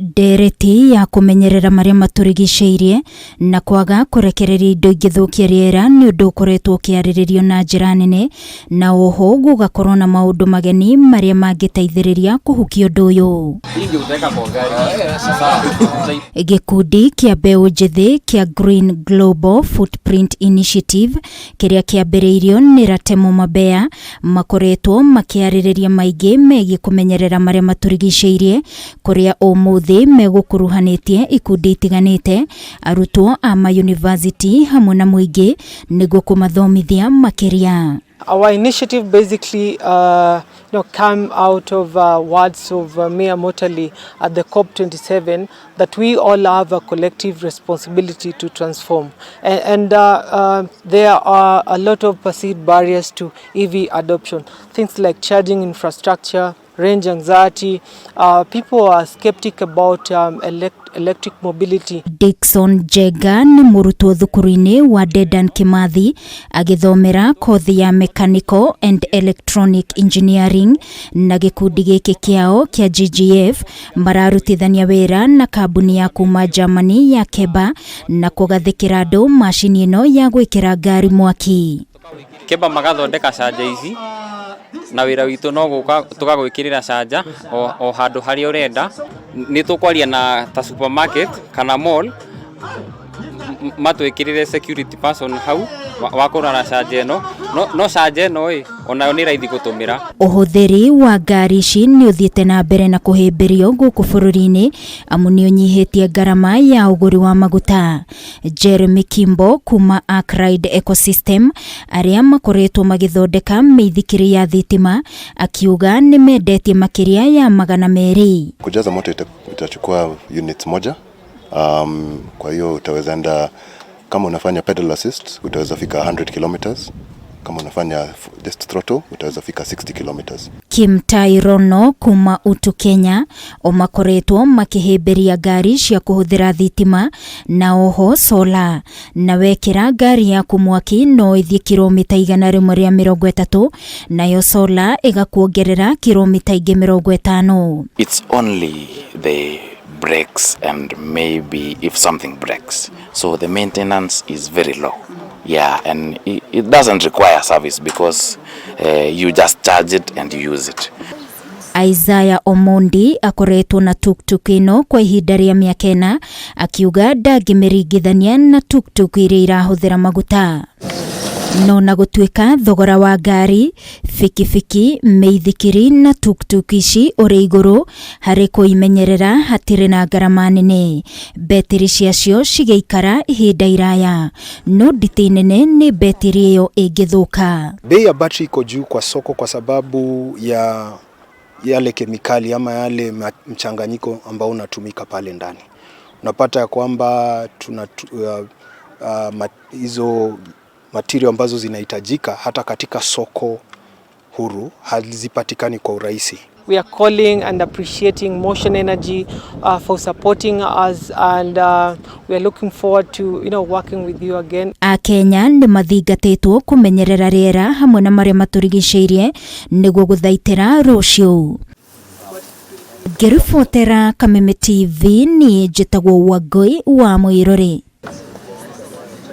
Ndereti ya kũmenyerera marĩa matũrigicĩirie na kwaga kũrekereria indo ingĩthũkia rĩera nĩ ũndũ ũkoretwo ũkĩarĩrĩrio na njĩra nene, na oho gũgakorwo na maũndũ mageni marĩa mangĩteithĩrĩria kũhukia ũndũ ũyũ. Gĩkundi kĩa mbeũ njĩthĩ kĩa Green Global Footprint Initiative kĩrĩa kĩambĩrĩirio nĩ Ratemo Mabeya makoretwo makĩarĩrĩria maingĩ megiĩ kũmenyerera marĩa matũrigicĩirie, kũrĩa ũmũthĩ megũkuruhanĩtie ikundi itiganĩte, arutwo a mayunivasĩtĩ hamwe na mũingĩ nĩguo kũmathomithia makĩria. Our initiative basically came out of words of Mia Mottley at the COP27 that we all have a collective responsibility to transform. And there are a lot of perceived barriers to EV adoption. Things like charging infrastructure, range anxiety, people are skeptic about electric mobility. Dickson Njenga nĩ mũrutwo thukuru-inĩ wa Dedan Kimathi agĩthomera kothi ya Mechanical and Electronic Engineering, na gĩkundi gĩkĩ kĩao kĩa GGF mararutithania wĩra na kambuni ya kuma Germany ya Keba na kũgathĩkĩra andũ macini ĩno ya gwĩkĩra ngari mwaki. Keba magathondeka canja ici na wĩra witũ no gũka tũgagwĩkĩrĩra canja o handũ harĩa ũrenda. Nĩ tũkwaria na ta supermarket kana mall matwĩkĩrĩre security person hau wa kũrora canja ĩno. No canja ĩno ĩ onayo nĩ raithi gũtũmĩra. Ũhũthĩri wa ngari ici nĩ ũthiĩte na mbere na kũhĩmbĩrio gũkũ bũrũri-inĩ amu nĩ ũnyihĩtie ngarama ya ũgũri wa maguta. Jeremy Kimbo kuma Arkride Ecosystem, arĩa makoretwo magĩthondeka mĩithikiri ya thitima, akiuga nĩ mendetie makĩria ya 200. Kujaza moto itachukua units moja. Kwa hiyo utaweza enda, kama unafanya pedal assist utaweza fika 100 kilometers. Kama unafanya just throttle utaweza fika 60 kilometers. Kim Tairono kuma Utu Kenya o makoretwo makĩhĩmbĩria ngari cia kũhũthĩra thitima na oho sola, na wekĩra ngari yaku mwaki no ĩthiĩ kilomita 130, nayo sola ĩgakuongerera kilomita ingĩ 50. It's only the brakes and maybe if something breaks. So the maintenance is very low. Yeah, and it doesn't require service because you just charge it and you use it. Isaiah Omondi akoretwo na tuktuk ĩno kwa ihinda rĩa mĩaka 4, akiuga ndangĩmĩringithania na tuktuk iria irahũthĩra maguta. No na gũtuĩka thogora wa ngari, bikibiki, mĩithikiri na tuktuk ici ũrĩ igũrũ, harĩ kũimenyerera hatirĩ na ngarama nene. Betiri ciacio cigĩikara ihinda iraya, no nditi nene nĩ betiri ĩyo ĩngĩthũka. Bei ya battery iko juu kwa soko kwa sababu ya yale kemikali ama yale mchanganyiko ambao unatumika pale ndani. Unapata ya kwamba tuna hizo material ambazo zinahitajika hata katika soko huru hazipatikani kwa urahisi. We are calling and appreciating Motion Energy for supporting us, and we are looking forward to working with you again. Akenya nĩ mathingatĩtwo kũmenyerera rĩera hamwe na marĩa matũrigicĩirie nĩguo gũthaitĩra rũciũ. Ngĩribotera Kameme TV, niĩ njĩtagwo Wangũi wa Mũirũrĩ.